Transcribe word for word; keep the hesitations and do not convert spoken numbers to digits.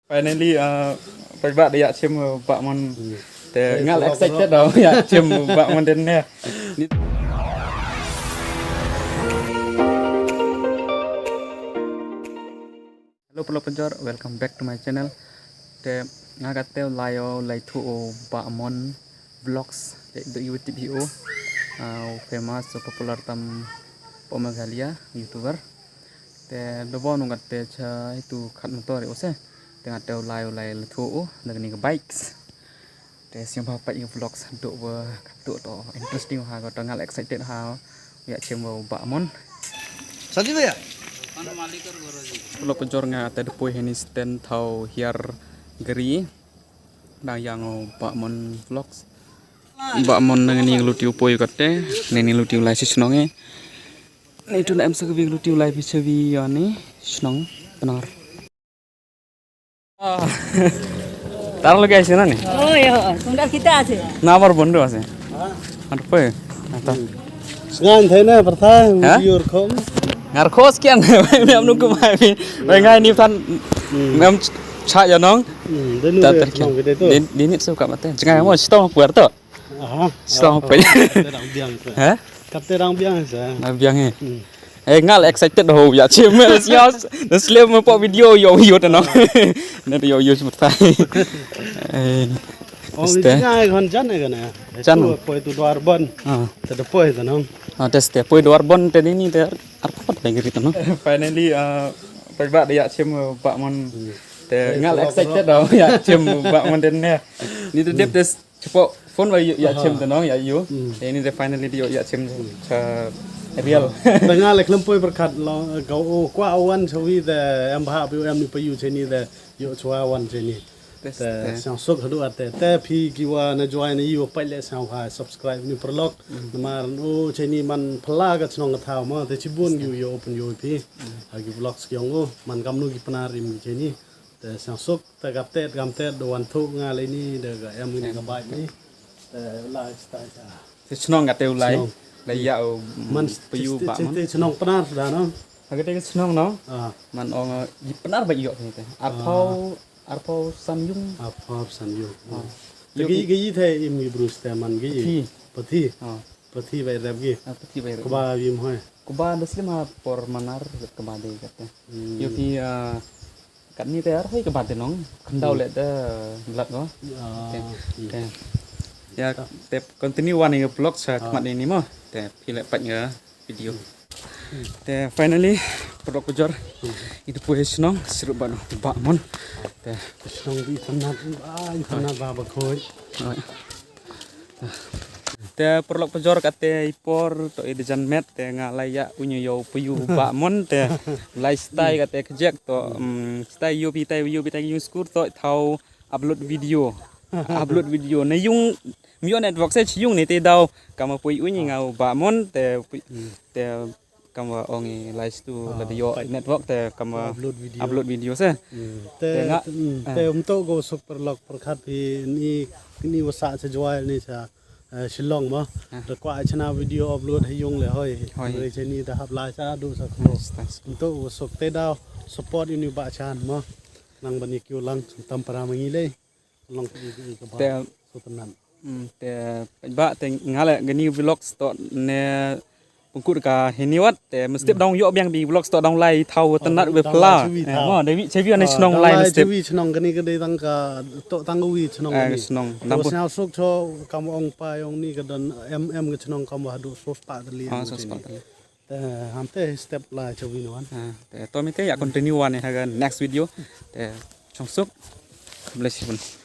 Finally, uh, paidbah da ïa chim, uh, Bah Mon. Te nga la excited da ïa chim Bah Mon den ne. Hello, paralok pynjor, welcome back to my channel. Te nga kata u la ïoh, u la ïathuh u Bah Mon Vlogs, te da u tip hi u, uh, u famous, u popular tam hapoh Meghalaya, YouTuber. Te da bun u kata cha itu khat motor u se. Te nga te u la ïoh, u la ïathuh u da kani ka bikes. Te sngewbha peit ïa u vlogs haduh ba haduh, to interesting ha, ko to nga la excited ha ïa chim u Bah Mon. Saji bhaiya. Paralok pynjor, nga te da poi ha ini stand thaw hiar gari. Dang ïa u Bah Mon Vlogs. Bah Mon nang ni luti u poi kata, ni ni luti u lai shi shnong e. Ni tu na em sa ka vi luti u lai pi chavi ïa ni shnong Pnar. Ah. Tar lo guys na ni. Oh, yo, sundar kita sih. Namar bondo sih. Ada apa ya? Ata. Sngan thai na pertha. Ha? Video khom. Ngar khos kian. Mem nu kumai. Ngai ni tan. Mem cha ya nong. Denu ta ter kian. Din din ni su ka mate. Jngai mo sto puer to. Aha. Sto puer. Kate rang biang. Ha? Kate rang biang sa. Na biang eh. Eh, nga la excited ho ïa chim, eh, sia, na slem mo pok video ïoh ïoh ta nong. Na ïoh ïoh sumut tai. Eh. Oh, este. Ni nga khon jan eh kana. Jan. Poi tu Dwar Bon. Ah. Te da poi ta nong. Ah, te este poi Dwar Bon te ni te arpot lagi ri ta nong. Finally, uh, paidbah da ïa chim, uh, Bah Mon. Te nga la excited da ïa chim Bah Mon den ne. Ni te dep te chapoh phone ba ïa chim te nong ïa ïoh. Te ni te finally da ïoh ïa chim cha real. Te nga la khlem poi pyrkhat long ka u kwah wan chawi te em bha pi em ni pa ïoh chini te ïoh chwa wan chini. Te sngewsuk haduh ate te phi ki wa na join ïoh peit le sngewbha subscribe ni paralok. Namar u chini man phylla ka chnong ka thaw mo te chibun ïoh ïoh open ïoh phi. Ha ki vlogs ki ong u man kamnu ki Pnar im chini. Te sngewsuk te kap tet kam tet da wan thuh nga lei ni da ka em ni ka bike ni. Te lai stai sa. Te chnong kate u lai. Chnong. Lai ïa u man payu ba man. Te chnong Pnar da no. Ha kate ka chnong no. Ah. Man ong i Pnar ba ïoh ni te. Arpau arpau san yung. Arpau san yung. Ah. Te gi gi te im gi brus te man gi. Pathi. Pathi. Ah. Pathi bai rep gi. Ah, pathi bai rep. Kuba yim hoi. Kuba da slim ha por manar kuba de kate. Yo phi, ah, Katni te ar hoi ka ba te nong, khandau le te lat ko. Te ya te continue wan ïa vlog sa khmat ni mo. Te phi le pat nga video. Te finally paralok pynjor. Itu poi shnong srup ba no Bah Mon. Te shnong di sanat ba, sanat ba ba khoi. Te paralok pynjor kate i por to i dejan met te nga la ïa u ñu ïoh payu Bah Mon te lai stai kate kjek to, mm, stai ïoh pi tai ïoh pi tai ïoh skur to thaw upload video. Upload video na yung mio network se yung ni te daw kama pui u ñu nga u Bah Mon te te kama ong i lai stu la dio network te kama upload video se. Te nga te um to go suk paralok pyrkhat phi ni ni wasa cha Jowai ni cha Shillong mo. Da kwah chana video upload ha yung le hoi. Hoi. Re chani da hap lai cha du sa klo. Um to go suk te da support ini ba chan mo. Nang ban i kiu lang tam para mangi le. Long ki ki ka ba. Te so tenan. Te ba te nga le gani vlogs to ne pengkut ka hini wat te mesti dong yok biang bi vlogs to dong lai thaw tenat we pla. Mo Dewi chebi ne chnong lai mesti. Chebi chnong gani ka dei tang ka to tang wi chnong gani. Chnong. Nam sna sok cho kam ong pa yong ni ka don em em ka chnong kam wa du so spa tali. Ah, so spa tali. Te ham te step lai chebi no wan. Te to mi te ya continue wan ha ka next video. Te chong suk. Bless you.